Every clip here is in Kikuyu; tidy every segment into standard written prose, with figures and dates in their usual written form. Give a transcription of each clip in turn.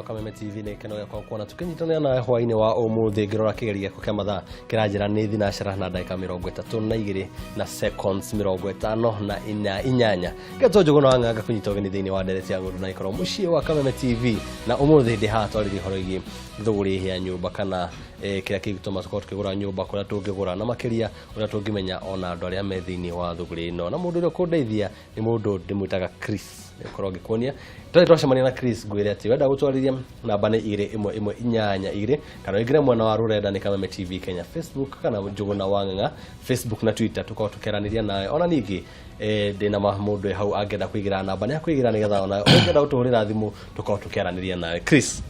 Kameme TV. Nĩ gĩkeno gĩakwa kuona tũkĩnyitanĩra nawe hwainĩ wa ũmũthĩ. Ngĩrora kĩgeri gĩakwa kĩa mathaa kĩranjĩra nĩ thinacara na ndagĩka 32 na seconds 58. Ngetwo Njũgũna wa Ng'anga, kũnyita ũgeni thĩinĩ wa ndereti ya ng'ũndũ na ikorwo mũciĩ wa Kameme TV. Na ũmũthĩ ndĩ haha twarĩrie ũhoro wĩgiĩ thũgũrĩ ya nyũmba kana kĩrĩa kĩngĩtũma tũkorwo tũkĩgũra nyũmba, kũrĩa tũngĩgũra, na makĩria ũrĩa tũngĩmenya ona andũ arĩa me thĩinĩ wa thũgũrĩ ĩno. Na mũndũ ũrĩa ũkũndeithia nĩ mũndũ ndĩmwĩtaga Chris. Nĩgũkorwo ngĩkuonia twarĩ twacemania na Chris, ngwĩre atĩ wenda gũtwarĩria namba nĩ 21182, kana ũingĩre mwena wa rũrenda nĩ Kameme TV Kenya Facebook, kana Njũgũna wa Ng'ang'a Facebook na Twitter, tũkorwo tũkĩaranĩria nawe. Ona ningĩ ndĩna ma mũndũ hau angĩenda kũigĩra namba nĩ akũigĩra, nĩgetha ona ũngĩenda gũtũhũrĩra thimũ tũkorwo tũkĩaranĩria nawe. Chris,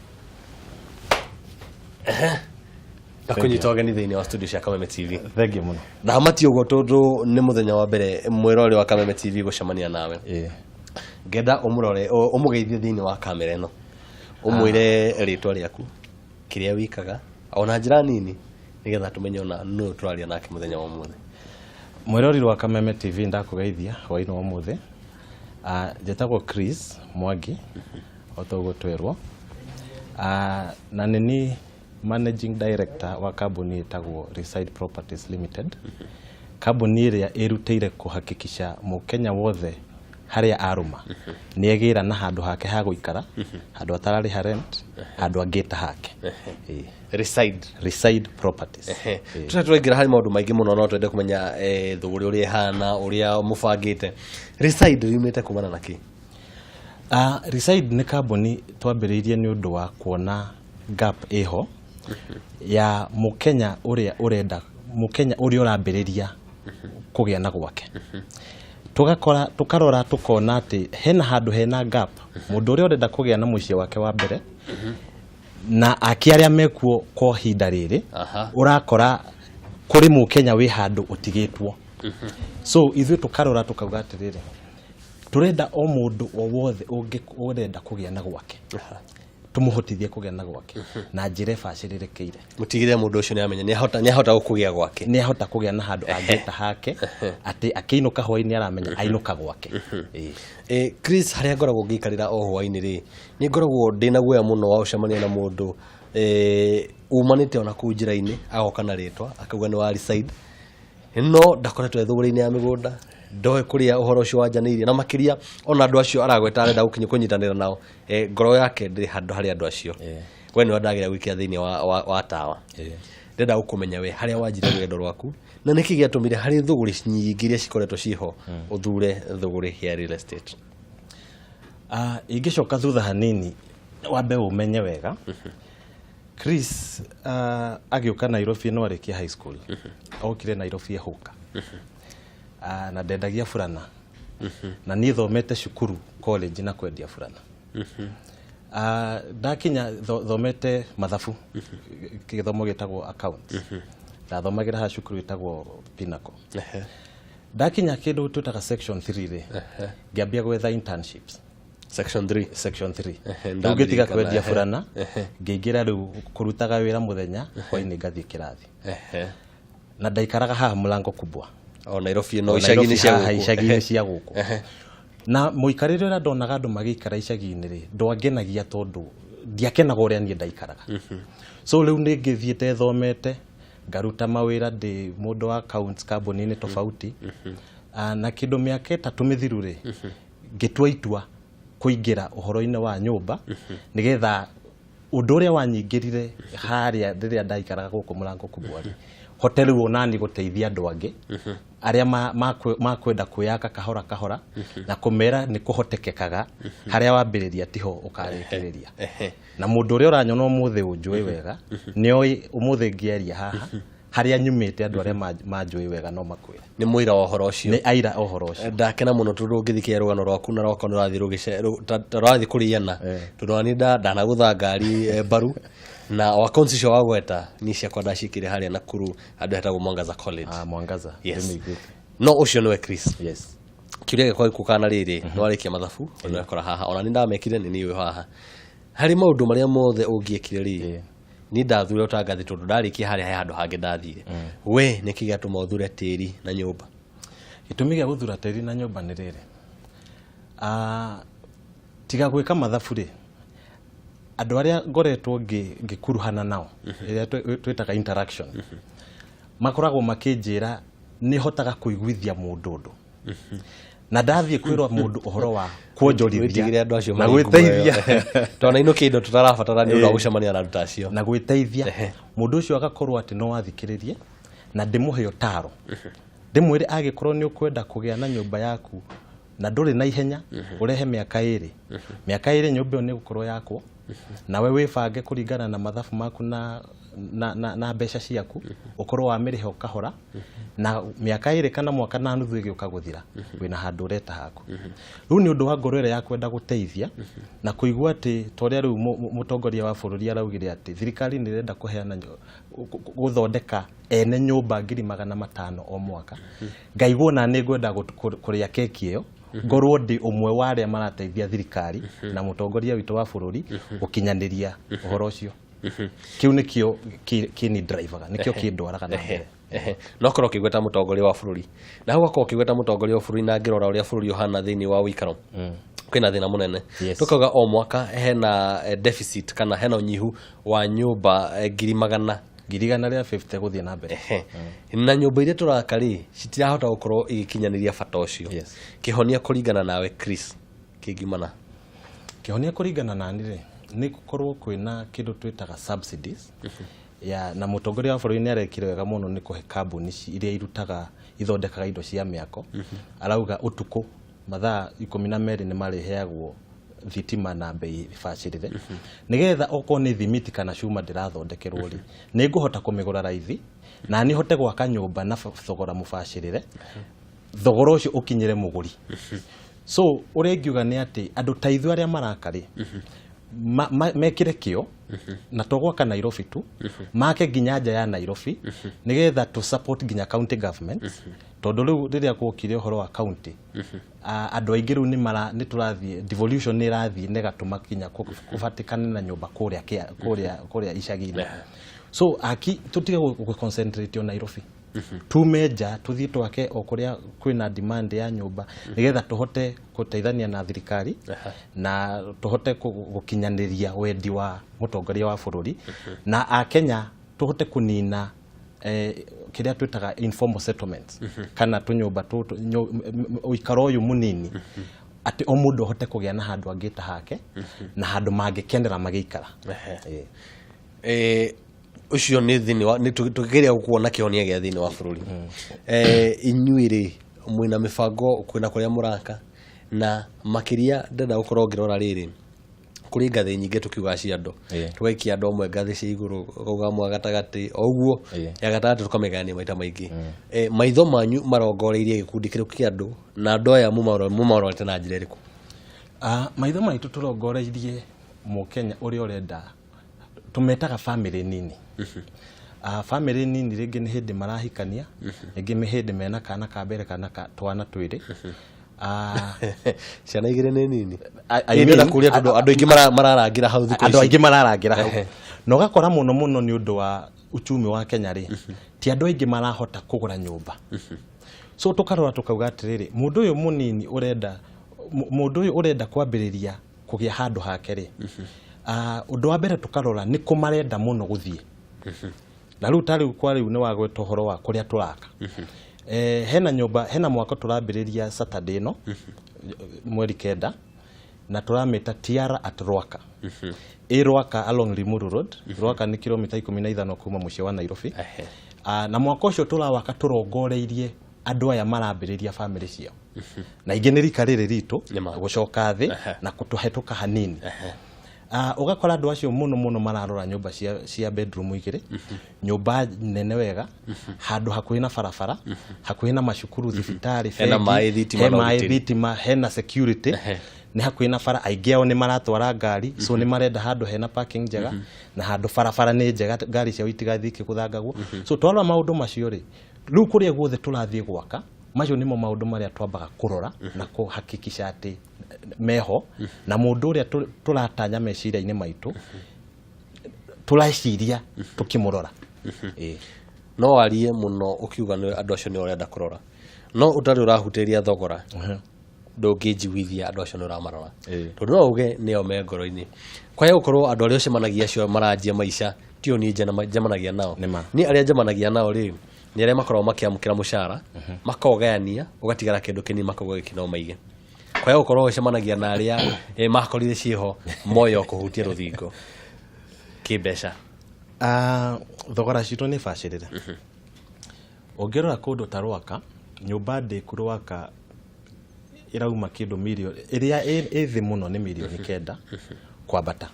ndakũnyita ũgeni thĩinĩ wa studio cia Kameme TV. Thengiũ mũno. Ndamati ũguo tondũ nĩ mũthenya wa mbere mwĩrori wa Kameme TV gũcemania nawe. Ngenda ũmũrore, ũmũgeithie thĩinĩ wa kamera ĩno, ũmwĩre rĩtwa rĩaku, kĩrĩa wĩkaga, ona njĩra nini, nĩgetha tũmenye ona nũ tũraria nake mũthenya wa ũmũthĩ. Mwĩrori wa Kameme TV, ndakũgeithia hwainĩ wa ũmũthĩ. Njĩtagwo Chris Mwangi o ta ũguo twerwo. Na nĩ niĩ managing director wa kambuni ĩtagwo Reside Properties Limited, kambuni ĩrĩa ĩrutĩire kũhakikisha mũkenya wothe harĩa arũma nĩ egĩra na handũ hake ha gũikara, handũ atararĩha rent, handũ angĩta hake. Ĩĩ. Reside. Reside Properties. Tũrĩa tũraingĩra harĩ maũndũ maingĩ mũno, no twende kũmenya thũgũrĩ ũrĩa ĩhana, ũrĩa mũbangĩte. Reside yumĩte kumana na kĩ? Reside nĩ kambuni twambĩrĩirie nĩ ũndũ wa kuona gap ĩho ya mũkenya ũrĩa ũrenda, mũkenya ũrĩa ũrambĩrĩria kũgĩa na gwake. Tũgakora, tũkarora, tũkona atĩ hena handũ hena gap, mũndũ ũrĩa ũrenda kũgĩa na mũciĩ wake wa mbere na aki arĩa mekuo kwa ihinda rĩrĩ. Ũrakora kũrĩ mũkenya wĩ handũ ũtigĩtwo, so ithuĩ tũkarora tũkauga atĩrĩrĩ, tũrenda o mũndũ o wothe ũrenda kũgĩa na gwake tũmũhotithie kũgĩa na gwake na njĩra ĩbacĩrĩrĩkĩire. Mũtigĩrĩre mũndũ ũcio nĩamenya nĩahota gũkũgĩa gwake. Nĩ ahota kũgĩa na handũ angĩta hake, atĩ akĩinũka hwainĩ aramenya ainũka gwake. Ĩĩ. Chris, harĩa ngoragwo ngĩikarĩra o hwainĩ rĩ, nĩ ngoragwo ndĩna guoya mũno wa gũcemania na mũndũ umanĩte ona kũu njĩra-inĩ, agoka na rĩtwa akauga nĩ wa Reside, no ndakoretwo e thũgũrĩ-inĩ ya mĩgũnda, ndoĩ kũrĩa ũhoro ũcio wanjanĩirie, na makĩria ona andũ acio aragweta arenda gũkinya kũnyitanĩra nao, ngoro yake ndĩrĩ handũ harĩ andũ acio. We nĩwe ndagĩra gwĩkĩra thĩinĩ wa tawa. Ndĩrenda gũkũmenya we harĩa wanjire rũgendo rwaku, na nĩkĩ gĩatũmire harĩ thũgũrĩ nyingĩ iria cikoretwo ciho ũthure thũgũrĩ ya real estate? Ingĩcoka thutha hanini wambe ũmenye wega Chris agĩũka Nairobi no arĩkia high school, okire Nairobi ehũka. Na ndendagia burana, na niĩ thomete cukuru college na kwendia burana. Ndakinya thomete mathabu, gĩthomo gĩtagwo accounts, ndathomagĩra haha cukuru ĩtagwo Pinnacle. Ndakinya kĩndũ twĩtaga section 3 rĩ, ngĩambia gwetha internships. Section 3. Section 3. Rĩu ngĩtiga kwendia burana, ngĩingĩra rĩu kũrutaga wĩra mũthenya, hwainĩ ngathiĩ kĩrathi. Na ndaikaraga haha Mlango Kubwa. O Nairobi ĩno? O icagi-inĩ Nairobi cia haha gũkũ. Icagi-inĩ cia gũkũ. Na mũikarĩre ũrĩa ndonaga andũ magĩikara icagi-inĩ rĩ, ndwangenagia, tondũ ndiakenaga ũrĩa niĩ ndaikaraga. So rĩu nĩ ngĩthiĩte thomete, ngaruta mawĩra ndĩ mũndũ wa accounts kambuni-inĩ tofauti. Na kĩndũ mĩaka 3 mĩthiru rĩ, ngĩtua itua kũingĩra ũhoro-inĩ wa nyũmba, nĩgetha ũndũ ũrĩa wanyingĩrire harĩa rĩrĩa ndaikaraga gũkũ Mũrango Kubwa rĩ, hote rĩu onani gũteithia andũ angĩ arĩa makwenda kwĩyaka kahora kahora, na kũmera nĩ kũhotekekaga, harĩa wambĩrĩria tiho ũkarĩkĩrĩria. Na mũndũ ũrĩa ũranyona ũmũthĩ ũnjũĩ wega nĩ oĩ ũmũthĩ ngĩaria haha harĩa nyumĩte, andũ arĩa manjũĩ wega no makwĩre. Nĩ mũira wa ũhoro ũcio. Nĩ aira ũhoro ũcio. Ndakena mũno tondũ ũngĩthikia rũgano rwaku na rwakwa nĩ rũrathiĩ ta rũrathiĩ kũrĩana, tondũ ona niĩ ndanagũtha ngari mbaru, na o accounts icio wagweta niĩ ciakwa ndacikire harĩa Nakuru, handũ hetagwo Mwangaza College. Ah, Mwangaza. Yes. Ndĩmĩiguĩte. No ũcio nĩwe Chris. Yes. Kĩũria gĩakwa gĩkũkana rĩrĩ, nĩ warĩkia mathabu, ũrekora haha, ona nĩ ndamekire, nĩ niĩ ũyũ haha. Harĩ maũndũ marĩa mothe ũngĩekire rĩ, niĩ ndathura ũtangathi tondũ ndarĩkia harĩa he handũ hangĩ ndathire. We nĩkĩ gĩatũma ũthure tĩri na nyũmba? Gĩtũmi gĩa gũthura tĩri na nyũmba nĩ rĩrĩ. Tiga gwĩka mathabu rĩ, Andũ arĩa ngoretwo ngĩkuruhana nao, ĩrĩa twĩtaga interaction, makoragwo makĩnjĩra nĩ hotaga kũiguithia mũndũ ũndũ, na ndathiĩ kwĩrwo mũndũ ũhoro wa kuonjorithia Wĩtigĩre andũ acio na marĩ ngumo gwĩteithia ĩyo. Tondũ inũkia indo tũtarabatara nĩ ũndũ wa gũcemania na andũ ta acio. Na gwĩteithia, mũndũ ũcio agakorwo atĩ no athikĩrĩrie na ndĩmũhe ũtaro, ndĩmwĩre angĩkorwo nĩ ũkwenda kũgĩa na nyũmba yaku na ndũrĩ na ihenya, ũrehe mĩaka 2, mĩaka 2 nyũmba ĩyo nĩ ĩgũkorwo yakwo, nawe wĩbange kũringana na mathabu maku na mbeca ciaku, ũkorwo wamĩrĩha o kahora, na mĩaka 2 kana mwaka na nuthu ĩgĩũka gũthira, wĩna handũ ũreta haku. Rĩu nĩ ũndũ wa ngoro ĩrĩa ya kwenda gũteithia na kũigua atĩ ta ũrĩa rĩu mũtongoria wa bũrũri araugire atĩ thirikari nĩ ĩrenda kũheana gũthondeka ene nyũmba 500,000 o mwaka, ngaigua ona nĩ ngwenda kũrĩa keki ĩyo, ngorwo ndĩ ũmwe wa arĩa marateithia thirikari na mũtongoria witũ wa bũrũri gũkinyanĩria ũhoro ũcio. Kĩu nĩkĩo kĩni drivaga, nĩkĩo kĩndwaraga na mbere. Ehe. No korwo ũkĩgweta mũtongoria wa bũrũri, na hau akorwo ũkĩgweta mũtongoria wa bũrũri, na ngĩrora ũrĩa bũrũri ũhana thĩinĩ wa ũikaro, kwĩna thĩna mũnene. Tũkauga o mwaka hena deficit kana hena ũnyihu wa nyũmba ngiri magana 150,000 gũthiĩ na mbere. Na nyũmba iria tũraka rĩ, citirahota gũkorwo igĩkinyanĩria bata ũcio. Kĩhonia kũringana nawe, Chris, kĩngiumana? Kĩhonia kũringana nani rĩ, nĩ gũkorwo kwĩna kĩndũ twĩtaga subsidies ya, na mũtongoria wa bũrũri nĩ arekire wega mũno nĩ kũhe kambuni iria irutaga, ithondekaga indo cia mĩako. Arauga ũtukũ mathaa 12 nĩ marĩheagwo thitima na bei bacĩrĩre, nĩgetha okorwo nĩ thimiti kana cuma ndĩrathondekerwo rĩ, nĩ ngũhota kũmĩgũra raithi na nĩ hote gwaka nyũmba na thogora mũbacĩrĩre, thogora ũcio ũkinyĩre mũgũri. So ũrĩa ingiuga nĩ atĩ andũ ta ithuĩ arĩa maraka rĩ, mekĩre kĩo na to gwaka Nairobi tu, make nginya nja ya Nairobi, nĩgetha tũ support nginya county governments, tondũ rĩu rĩrĩa gwokire ũhoro wa county, andũ aingĩ rĩu nĩ tũrathiĩ, devolution nĩ ĩrathiĩ na ĩgatũma nginya kũbatĩkane na nyũmba kũrĩa icagi-inĩ. So aki tũtige gũ concentrate on Nairobi, tume nja tũthiĩ twake o kũrĩa kwĩna demand ya nyũmba, nĩgetha tũhote gũteithania na thirikari na tũhote gũkinyanĩria wendi wa mũtongoria wa bũrũri, na akenya tũhote kũnina kĩrĩa twĩtaga informal settlements kana tũnyũmba tũtũ, ũikaro ũyũ mũnini, atĩ o mũndũ ahote kũgĩa na handũ angĩta hake na handũ mangĩkenera magĩikara. Ũcio nĩ thĩinĩ wa nĩ tũkĩgeria kuona kĩhonia gĩa thĩinĩ wa bũrũri. Inyuĩ rĩ, mwĩna mĩbango, kwĩna kũrĩa mũraka, na makĩria ndĩrenda gũkorwo ngĩrora rĩrĩ, kũrĩ ngathĩ nyingĩ tũkiuga cia andũ, tũgaikia andũ amwe ngathĩ cia igũrũ, ũkauga amwe gatagatĩ o ũguo, ya gatagatĩ tũkamĩgayania maita maingĩ. Maitho manyu marongoreirie gĩkundi kĩrĩkũ kĩa andũ, na andũ aya mũmarorete na njĩra ĩrĩkũ? Maitho maitũ tũrongoreirie mũkenya ũrĩa ũrenda, tũmetaga family nini. Family nini rĩngĩ nĩ hĩndĩ marahikania, rĩngĩ nĩ hĩndĩ mena kana ka mbere kana twana twĩrĩ. Ciana igĩrĩ nĩ nini. I Ndĩrenda mean, kũria tondũ andũ aingĩ mararangĩra hau thikũ andũ ici. Aingĩ mararangĩra hau, na ũgakora mũno mũno nĩ ũndũ wa uchumi wa Kenya rĩ, ti andũ aingĩ marahota kũgũra nyũmba. So tũkarora tũkauga atĩrĩrĩ, mũndũ ũyũ mũnini ũrenda, mũndũ ũyũ ũrenda kwambĩrĩria kũgĩa handũ hake rĩ, ũndũ wa mbere tũkarora nĩ kũ marenda mũno gũthiĩ. Na rĩu ta rĩu kwa rĩu nĩ wagweta ũhoro wa kũrĩa tũraka. Hena nyũmba, hena mwako tũrambĩrĩria Saturday ĩno mweri 9, na tũramĩta Tiara at Rwaka, ĩ Rwaka along Limuru Road. Rwaka nĩ kilomita 15 kuma mũciĩ wa Nairobi. Na mwaka ũcio tũrawaka tũrongoreirie andũ aya marambĩrĩria famĩlĩ ciao, na ingĩ nĩ rika rĩrĩ ritũ Nĩma. gũcoka thĩ na kũtũhetũka hanini. Ũgakora andũ acio mũno mũno mararora nyũmba cia bedroom igĩrĩ, nyũmba nene wega, handũ hakuhĩ na barabara, hakuhĩ na macukuru, thibitarĩ, Hena bengi, maĩ, thitima he na maĩ, ũgitĩri. Thitima, hena security, nĩ hakuhĩ na bara. Aingĩ ao nĩ maratwara ngari, so nĩ marenda handũ hena parking njega na handũ barabara nĩ njega, ngari ciao itigathiĩ ikĩgũthangagwo. So twarora maũndũ macio rĩ, rĩu kũrĩa guothe tũrathiĩ gwaka, macio nĩmo maũndũ marĩa twambaga kũrora na kũhakikisha atĩ meho, na mũndũ ũrĩa tũratanya meciria-inĩ maitũ tũreciria tũkĩmũrora. Ĩĩ. No warie mũno ũkiuga nĩ andũ acio nĩ ũrenda kũrora, no ũtarĩ ũrahutĩria thogora. Ndũngĩnjiguithia andũ acio nĩ ũramarora, tondũ no uge nĩo me ngoro-inĩ, kwaya gũkorwo andũ arĩa ũcemanagia acio maranjia maica tio niĩ njemanagia nao. Nĩ ma. Niĩ arĩa njemanagia nao rĩ, nĩ arĩa makoragwo makĩamũkĩra mũcara, makaũgayania, ũgatigara kĩndũ kĩnini, makauga gĩkĩ no maige. Kwaya gũkorwo ũcemanagia na arĩa makorire ciĩho moyo kũhutia rũthingo kĩmbeca. Ah, thogora citũ nĩ bacĩrĩre. Ũngĩrora kũndũ ta Rwaka, nyũmba ndĩku Rwaka ĩrauma kĩndũ mirioni, ĩrĩa ĩ thĩ mũno nĩ 9 mirioni kwambata,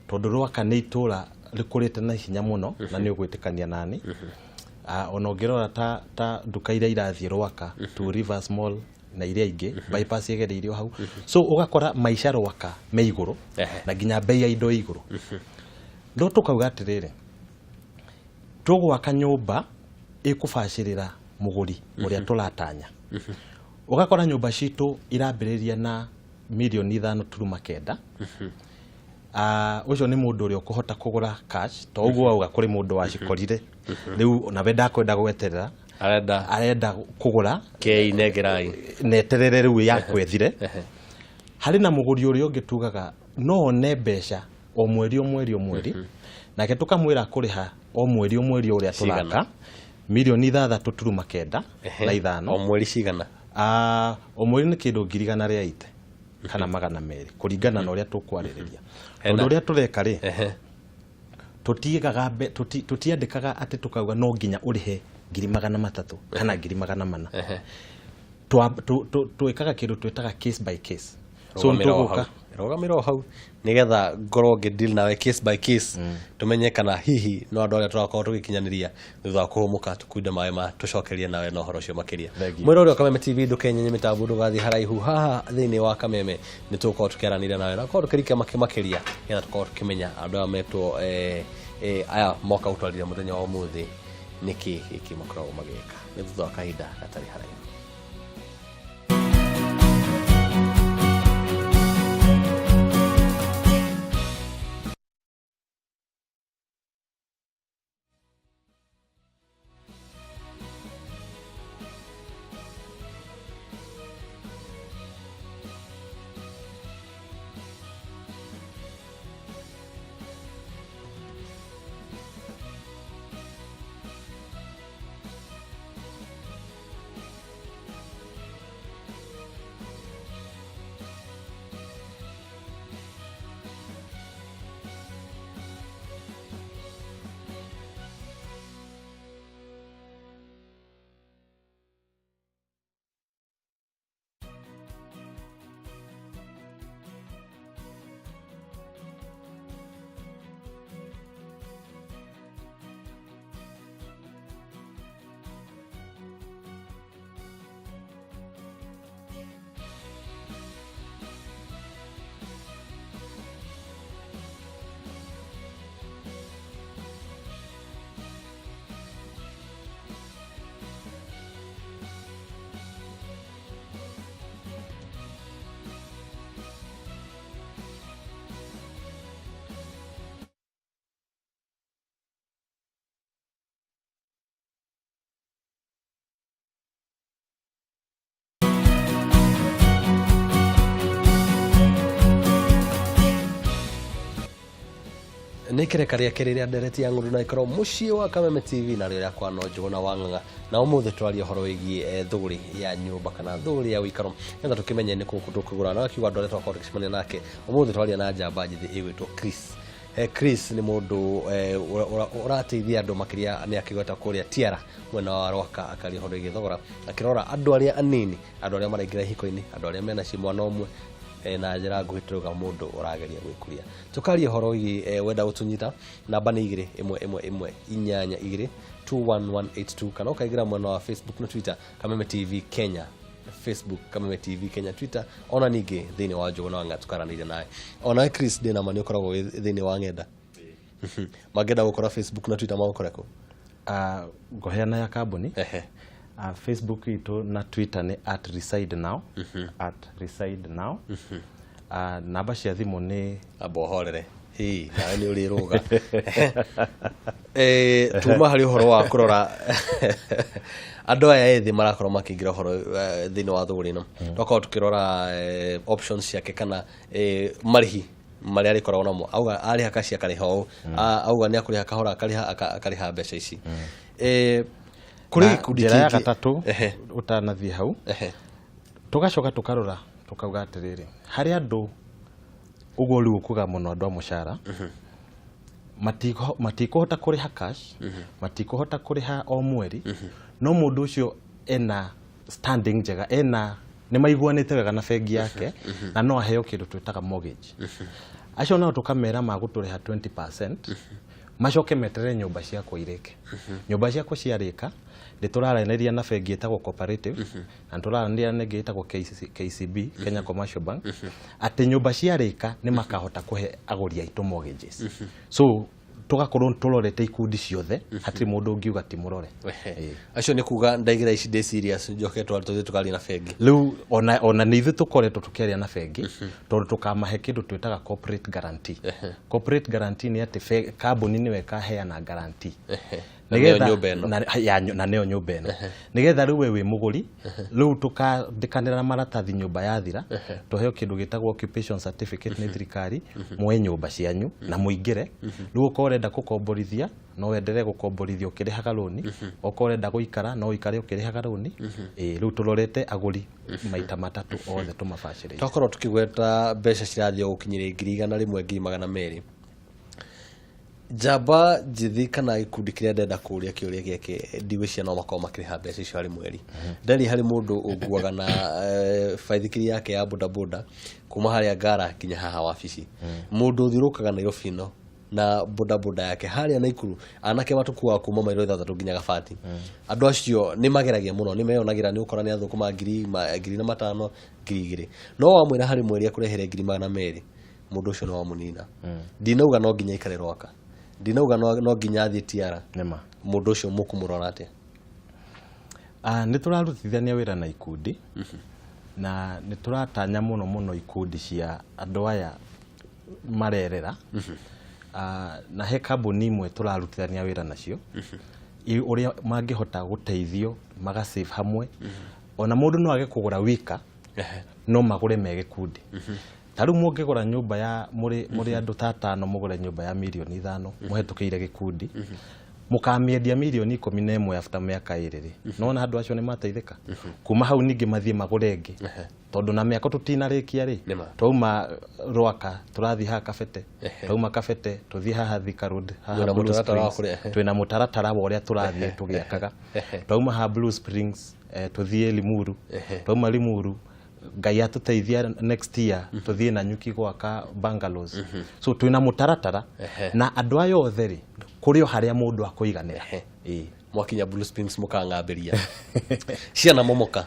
tondũ Rwaka nĩ itũra rĩkũrĩte na hinya mũno na nĩ ũgwĩtĩkania nani. Ah, ona ũngĩrora ta nduka iria irathiĩ Rwaka, Two Rivers Mall na iria ingĩ, bypass ĩgereirio hau, so ũgakora maica Rwaka me igũrũ na nginya bei ya indo ĩ igũrũ. No tũkauga atĩrĩrĩ, tũgwaka nyũmba ĩkũbacĩrĩra mũgũri ũrĩa tũratanya. Ũgakora nyũmba citũ irambĩrĩria na 5.9 mirioni. Ah, ũcio nĩ mũndũ ũrĩa ũkũhota kũgũra cash, to ũguo wauga kũrĩ mũndũ wacikorire rĩu nawe ndakwenda gweterera, arenda arenda kũgũra kei nengerai neterere rĩu yakwethire. Harĩ na mũgũri ũrĩa ũngĩ tugaga no one mbeca o mweri o mweri o mweri, nake tũkamwĩra kũrĩha o mweri o mweri o ũrĩa Cigana? tũraka 6.95 mirioni O mweri cigana? Ah, o mweri nĩ kĩndũ 180,000 kana 200, kũringana na ũrĩa tũkwarĩrĩria, tondũ ũrĩa tũreka rĩ, tũtigaga tũtiandĩkaga atĩ tũkauga no nginya ũrĩhe 300,000 kana 400,000. Twĩkaga kĩndũ twĩtaga case by case, so Rũgamĩra o nĩtũgũka hau. Rũgamĩra o hau nigetha ngorwo ngĩ deal nawe case by case, tumenye kana hihi no andũ arĩa tũrakorwo tũgĩkinyanĩria. Thutha wa kũhũmũka, tũkunde maĩ ma tũcokerie nawe na ũhoro ũcio makĩria. Thengiũ. Mwĩrore wa Kameme TV, ndũkenyenye mĩtambo, ndũgathiĩ haraihu. Haha thĩinĩ wa Kameme nĩ tũgũkorwo tũkĩaranĩria nawe na gũkorwo tũkĩrikia makĩria, nĩgetha tũkorwo tũkĩmenya andũ aya metwo aya moka gũtwarĩria mũthenya wa ũmũthĩ nĩkĩ gĩkĩ makoragwo magĩka. Nĩ thutha wa kahinda gatarĩ haraihu. Nä kä rĩa kerä rĩa ndereti ya ng'ũndũ na ĩkorwo mũciĩ wa Kameme TV na rĩo rĩakwa no Njũgũna wa Ng'ang'a. Na ũmũthĩ twaria ũhoro wĩgiĩ thũgũrĩ ya nyũmba kana thũgũrĩ ya ũikaro, nĩgetha tũkĩmenye nĩ kũ tũkũgũra. Na akiuga andũ arĩa twakorwo tũgĩcemania nake ũmũthĩ, twaria na njamba njĩthĩ ĩgwĩtwo Chris. Chris nĩ mũndũ ũrateithia andũ makĩria, nĩ akĩgweta kũrĩa Tiara mwena wa Rwaka, akaria ũhoro wĩgiĩ thogora, akĩrora andũ arĩa anini, andũ arĩa maraingĩra ihiko-inĩ, andũ arĩa mena mwana ũmwe, na njĩra nguhĩ tũrauga mũndũ ũrageria gwĩkũria. Tũkaria ũhoro wĩgiĩ wenda gũtũnyita, namba nĩ 21118 21182, kana ũkaingĩra mwena wa Facebook na Twitter, Kameme TV Kenya Facebook, Kameme TV Kenya Twitter, ona ningĩ thĩinĩ wa Njũgũna wa Ng'a tũkaranĩria nawe. Onawe Chris, ndĩna ma nĩ ũkoragwo wĩ thĩinĩ wa ng'enda. Mangĩenda gũkora Facebook na Twitter magũkore kũ? Ngũheana ya kambuni. Facebook itũ na Twitter nĩ @ResideNow, @ResideNow. Namba cia thimũ nĩ Amba ũhorere. Ĩĩ, nawe nĩ ũrĩrũga. Tuma harĩ ũhoro wa kũrora andũ aya ethĩ marakorwo makĩingĩra ũhoro thĩinĩ wa thũgũrĩ ĩno, twakorwo tũkĩrora options ciake kana marĩhi marĩa arĩkoragwo namo. Auga arĩha kaci akarĩha ũũ, auga nĩ akũrĩha kahora akarĩha akarĩha mbeca ici. Kũrĩ Na gĩkundi njĩra ya kĩngĩ. Gatatũ ũtanathiĩ hau, tũgacoka tũkarora tũkauga atĩrĩrĩ, harĩ andũ ũguo rĩu ũkuga mũno, andũ a mũcara matikũhota kũrĩha cash, matikũhota kũrĩha o mweri, no mũndũ ũcio ena standing njega, ena nĩ maiguanĩte wega na bengi yake na no aheo kĩndũ twĩtaga mortgage. Acio nao tũkamera magũtũrĩha 20%, macoke meterere nyũmba ciakwa irĩke. Nyũmba ciakwa ciarĩka, nĩ tũraranĩria na bengi ĩtagwo Cooperative na nĩ tũraranĩria na ĩngĩ ĩtagwo KCC, KCB, Kenya Commercial Bank, atĩ nyũmba ciarĩka nĩ makahota kũhe agũri aitũ mortgages. So tũgakorwo tũrorete ikundi ciothe, hatirĩ mũndũ ũngiuga ti mũrore. Ĩĩ. Acio nĩ kuga ndaigĩra ici ndĩ serious, njoke tũthiĩ tũkaria na bengi. Rĩu ona nĩ ithuĩ tũkoretwo tũkĩaria na bengi, tondũ tũkamahe kĩndũ twĩtaga corporate guarantee. Corporate guarantee nĩ atĩ kambuni nĩyo ĩkaheana guarantee. Na nĩyo nyũmba ĩno. Na nĩyo nyũmba ĩno, nĩgetha rĩu we wĩ mũgũri, rĩu tũkandĩkanĩra na maratathi, nyũmba yathira tũheo kĩndũ gĩtagwo occupation certificate nĩ thirikari, muoe nyũmba cianyu na mũingĩre. Rĩu okorwo ũrenda gũkomborithia, no wenderee gũkomborithia ũkĩrĩhaga rũni, okorwo ũrenda gũikara, no ũikare ũkĩrĩhaga rũni. Ĩĩ, rĩu tũrorete agũri maita matatũ othe tũmabacĩrĩire. Twakorwo tukĩgweta mbeca cirathiĩ gũkinyĩria 100,000, 200,000. Njamba njĩthĩ kana gĩkundi kĩrĩa ndenda kũũria kĩũria gĩake, ndigwĩciria no makorwo makĩrĩha mbeca icio harĩ mweri. Ndarĩ harĩ mũndũ ũnguaga na baithikiri yake ya bodaboda kuma harĩa Ngara nginya haha wabici, mũndũ ũthiũrũrũkaga Nairobi ĩno na bodaboda yake harĩa Naikuru, anake matũkuaga kuma mairo 6 nginya Gabati. Andũ acio nĩ mageragia mũno, nĩ meyonagĩra, nĩ ũkora nĩ athũkũma 1500, 2000, no wamwĩra harĩ mweri akũrehere 200,000, mũndũ ũcio nĩ wamũnina. Ndinauga no nginya aikare Rwaka, ndinauga no nginya athiĩ Tiara. Nĩma. Mũndũ ũcio mũkũmũrora atĩa? Nĩ tũrarutithania wĩra na ikundi na nĩ tũratanya mũno mũno ikundi cia andũ aya marerera. Na he kambuni imwe tũrarutithania wĩra nacio, ũrĩa mangĩhota gũteithio magasave hamwe. Ona mũndũ no age kũgũra wika, no magũre me gĩkundi. Ta rĩu mũngĩgũra nyũmba ya mũrĩ andũ ta atano, mũgũre nyũmba ya 5 mirioni mũhetũkĩire gĩkundi, mũkamĩendia 11 mirioni after mĩaka 2 rĩ, nona andũ acio nĩ mateithĩka. Kuma hau ningĩ mathiĩ magũre ĩngĩ, tondũ na mĩako tũtinarĩkia rĩ. Nĩma. Twauma Rwaka tũrathiĩ haha Kabete, twauma Kabete tũthiĩ haha Thika Road, haha Mwĩna Blue mũtaratara wa Springs. kũrĩa, ehe. Twĩna mũtaratara wa ũrĩa tũrathiĩ tũgĩakaga. Twauma haha Blue Springs, tũthiĩ Limuru. Twauma Limuru, Ngai atũteithia, next year tũthiĩ Nanyuki gwaka bungalows. So twĩna mũtaratara na andũ aya othe rĩ, kũrĩ o harĩa mũndũ akũiganĩra. Ĩĩ. Mwakinya Blue Springs mũkang'ambĩria ciana momoka.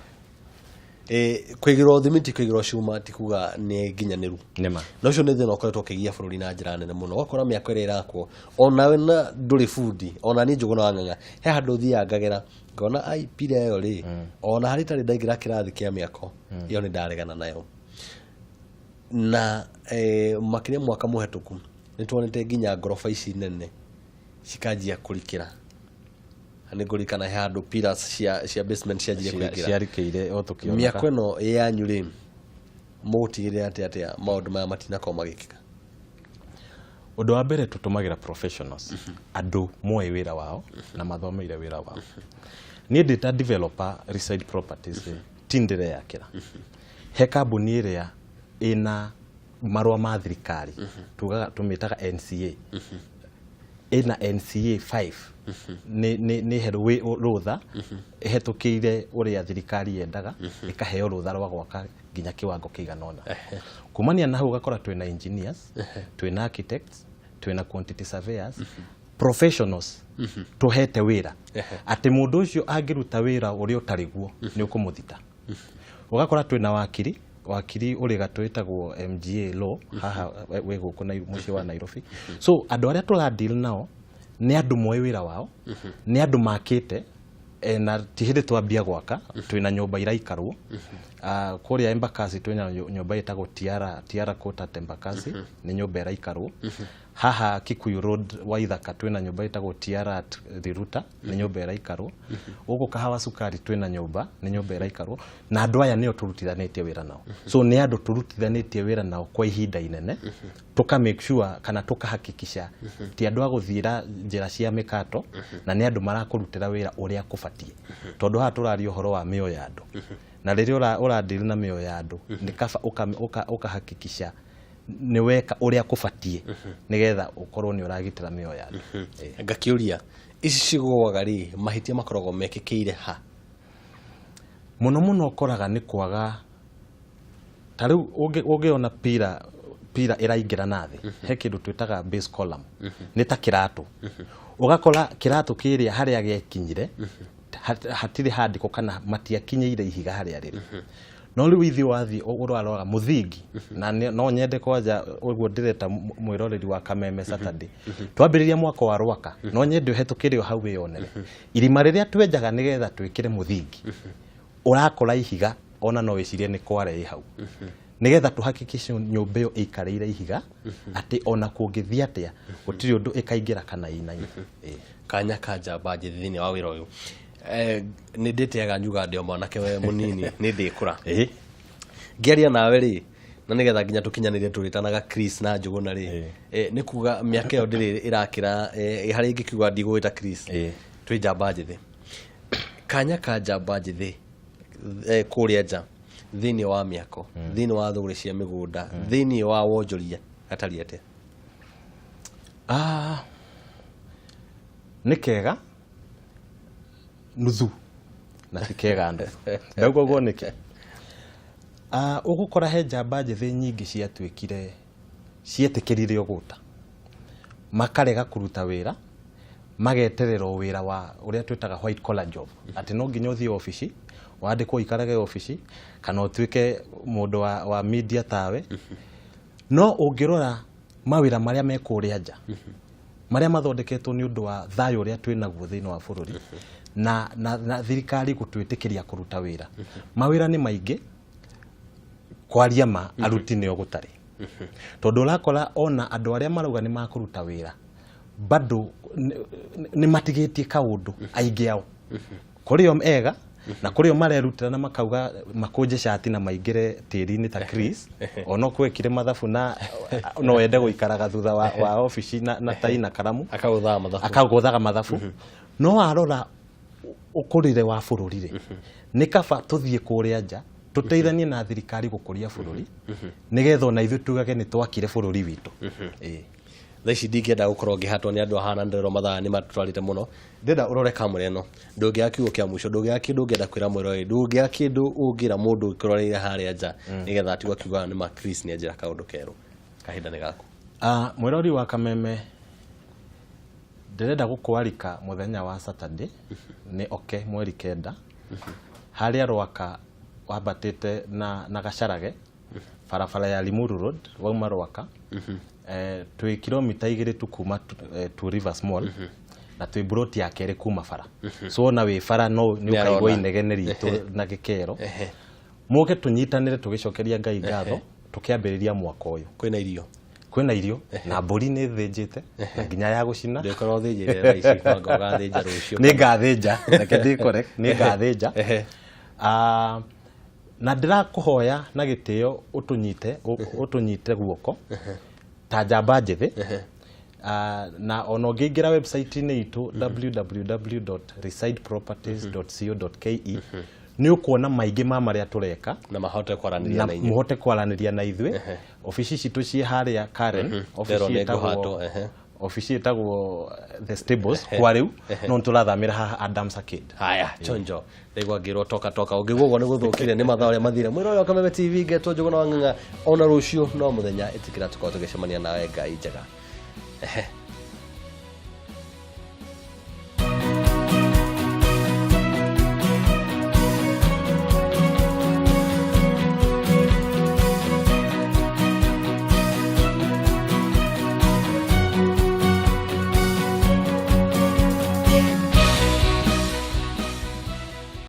Kũigĩrwo thimiti, kũigĩrwo cuma ti kuga nĩ nginyanĩru. Nĩma. Na ũcio nĩ thĩna ũkoretwo ũkĩgia bũrũri na njĩra nene mũno. Ũgakora mĩako ĩrĩa ĩrakwo, onawe na ndũrĩ bundi, ona niĩ Njũgũna wa Ng'ang'a he handũ thiaga ngagera ngona ai pira ĩyo rĩ, ona harĩ itarĩ ndaingĩra kĩrathi kĩa mĩako ĩyo nĩ ndaregana nayo. Na makĩria mwaka mũhetũku nĩ tuonete nginya ngoroba ici nene cikanjia kũrikĩra. Nĩ ngũririkana he handũ pillars cia basement cianjirie kũingĩra. Ciarikĩire o tũkĩonaga. Mĩako ĩno yanyu rĩ, mũgũtigĩrĩra atĩa maũndũ maya matinakorwo magĩkĩka? Ũndũ wa mbere, tũtũmagĩra professionals, andũ moĩ wĩra wao na mathomeire wĩra wao. Niĩ ndĩ ta developer Reside Properties rĩ, ti ndĩreyakĩra. He kambuni ĩrĩa ĩna marũa ma thirikari, tugaga tũmĩtaga NCA, ĩna NCA 5, nĩ he rũtha ĩhetũkĩire ũrĩa thirikari yendaga, ĩkaheo rũtha rwa gwaka nginya kiwango kĩigana ũna. Kumania na hau ũgakora twĩna engineers, twĩna architects, twĩna quantity surveyors, professionals tũhete wĩra, atĩ mũndũ ũcio angĩruta wĩra ũrĩa ũtarĩ guo nĩ ũkũmũthita. Ũgakora twĩna wakiri, wakiri ũrĩ gatũ wĩtagwo MGA Law haha wĩ gũkũ mũciĩ wa Nairobi. So andũ arĩa tũra deal nao nĩ andũ moĩ wĩra wao, nĩ andũ makĩte, na ti hĩndĩ twambia gwaka, twĩna nyũmba iraikarwo. Kũrĩa Embakasi twĩna nyũmba ĩtagwo Tiara, Tiara Court at Embakasi, nĩ nyũmba ĩraikarwo. Haha Kikuyu Road Waithaka twĩna nyũmba ĩtagwo Tiara at Riruta, nĩ nyũmba ĩraikarwo. Gũkũ Kahawa Sukari twĩna nyũmba, nĩ nyũmba ĩraikarwo. Na andũ aya nĩo tũrutithanĩtie wĩra nao. So nĩ andũ tũrutithanĩtie wĩra nao kwa ihinda inene, tũka make sure kana tũkahakikisha ti andũ a gũthiĩra njĩra cia mĩkato, na nĩ andũ marakũrutĩra wĩra ũrĩa kũbatiĩ. Tondũ haha tũraria ũhoro wa mĩoyo ya andũ, na rĩrĩa ũradeal na mĩoyo ya andũ, nĩ kaba ũkahakikisha nĩ weka ũrĩa kũbatiĩ, nĩgetha ũkorwo nĩ ũragitĩra mĩoyo ya andũ. Ngakĩũria, ici cigũaga rĩ, mahĩtia makoragwo mekĩkĩire ha? Mũno mũno ũkoraga nĩ kwaga, ta rĩu ũngĩona pillar ĩraingĩra na thĩ, he kĩndũ twĩtaga base column, nĩ ta kĩratũ. Ũgakora kĩratũ kĩrĩa harĩa gĩekinyire hatirĩ handĩko kana matiakinyĩire ihiga harĩa rĩrĩ. No rĩu ithuĩ wathiĩ ũrarora mũthingi, na no nyende kwanja ũguo ndĩreta mwĩroreri wa Kameme Saturday, twambĩrĩria mwaka wa Rwaka, no nyende ũhetũkĩre o hau wĩyonere irima rĩrĩa twenjaga nĩgetha twĩkĩre mũthingi. Ũrakora ihiga ona no wĩcirie nĩ kware ĩ hau, nĩgetha tũhakikishe nyũmba ĩyo ĩikarĩire ihiga, atĩ ona kũngĩthiĩ atĩa gũtirĩ ũndũ ĩkaingĩra kana ĩinaine. Kanya ka njamba njĩthĩ thĩinĩ wa wĩra ũyũ, nĩ ndĩteaga nyuga ndĩ o mwanake we mũnini, nĩ ndĩkũra. Ngĩaria nawe rĩ, na nĩgetha nginya tũkinyanĩrie tũrĩtanaga Chris na Njũgũna rĩ, nĩ kuga mĩaka ĩyo ndĩrĩ ĩrakĩra, harĩa ingĩkiuga ndigũgwĩta Chris. Twĩ njamba njĩthĩ. Kanya ka njamba njĩthĩ, kũrĩa nja thĩinĩ wa mĩako, thĩinĩ wa thũgũrĩ cia mĩgũnda, thĩinĩ wa wonjoria, gatariĩ atĩa? Nĩ kega nuthu na ti kega nuthu. Ndauga ũguo nĩkĩ? Ũgũkora he njamba njĩthĩ nyingĩ ciatuĩkire cietĩkĩrire ũgũta, makarega kũruta wĩra, mageterera o wĩra wa ũrĩa twĩtaga white collar job, atĩ no nginya ũthiĩ obici wandĩkwo ũikarage obici kana ũtuĩke mũndũ wa media tawe. No ũngĩrora mawĩra marĩa me kũrĩa nja, marĩa mathondeketwo nĩ ũndũ wa thayũ ũrĩa twĩ naguo thĩinĩ wa bũrũri, na thirikari gũtwĩtĩkĩria kũruta wĩra, mawĩra nĩ maingĩ. Kwaria ma, aruti nĩo gũtarĩ, tondũ ũrakora ona andũ arĩa marauga nĩ makũruta wĩra bado nĩ matigĩtie kaũndũ. Aingĩ ao kũrĩ o ega na kũrĩ o marerutĩra na makauga makũnje cati na maingĩre tĩri-inĩ ta Chris, ona kwekire mathabu na no wende gũikaraga thutha wa obici na tai na karamu. Akagũthaga mathabu. Akagũthaga mathabu. No warora ũkũrĩre wa bũrũri rĩ, nĩ kaba tũthiĩ kũrĩa nja tũteithanie na thirikari gũkũria bũrũri, nĩgetha ona ithuĩ tugage nĩ twakire bũrũri witũ. Thaa ici ndingĩenda gũkorwo ngĩhatwo nĩ andũ ahana ndĩrerwo mathaa nĩ matũtwarĩte mũno. Ndĩrenda ũrore kamera ĩno. Ndũngĩaga kiugo kĩa mũico, ndũngĩaga kĩndũ ũngĩenda kwĩra mwĩroreri, ndũngĩaga kĩndũ ũngĩra mũndũ ũkĩroreire harĩa nja, nĩgetha atigwo akiuga nĩ ma Chris nĩ anjĩra kaũndũ kerũ. Kahinda nĩ gaku. Mwĩrori wa Kameme, ndĩrenda gũkwarika mũthenya wa Saturday, nĩ oke mweri 9, harĩa Rwaka wambatĩte na Gacarage, barabara ya Limuru Road, wauma Rwaka, twĩ kilomita 2 tu kuma Two Rivers Mall, na twĩ buroti ya kerĩ kuma bara. So ona wĩ bara no nĩ ũkaigua Nĩarona. inegene ritũ na gĩkero. Mũke tũnyitanĩre tũgĩcokeria Ngai ngatho tũkĩambĩrĩria mwaka ũyũ. Kwĩna irio? Kwĩna irio na mbũri nĩ thĩnjĩte na nginya ya gũcina. Ndĩkorwo thĩnjĩte thaa ici, banga ũgathĩnja rũciũ. Nĩ ngathĩnja, reke ndĩ correct, nĩ ngathĩnja. Na ndĩrakũhoya na gĩtĩo ũtũnyite guoko ta njamba njĩthĩ. Na ona ũngĩingĩra website-inĩ itũ www.resideproperties.co.ke nĩ ũkuona maingĩ ma marĩa tũreka. Na mahote kwaranĩria na na inyuĩ. Mũhote kwaranĩria na ithuĩ. Obici citũ ciĩ harĩa Karen, obici Ndĩrona ĩtagwo ĩngũhatwo, ehe. Obici ĩtagwo The Stables kwa rĩu, no nĩtũrathamĩra haha Adams Arcade. Haya, chonjo, ndaigua ngĩrwo toka toka, ũngĩgua ũguo nĩ gũthũkire, nĩ mathaa ũrĩa mathire. Mwĩrore wa Kameme TV, ngetwo Njũgũna wa Ng'ang'a. Ona rũciũ no mũthenya, ĩtĩkĩra tũkorwo tũgĩcemania nawe. Ngai njega. Ehe.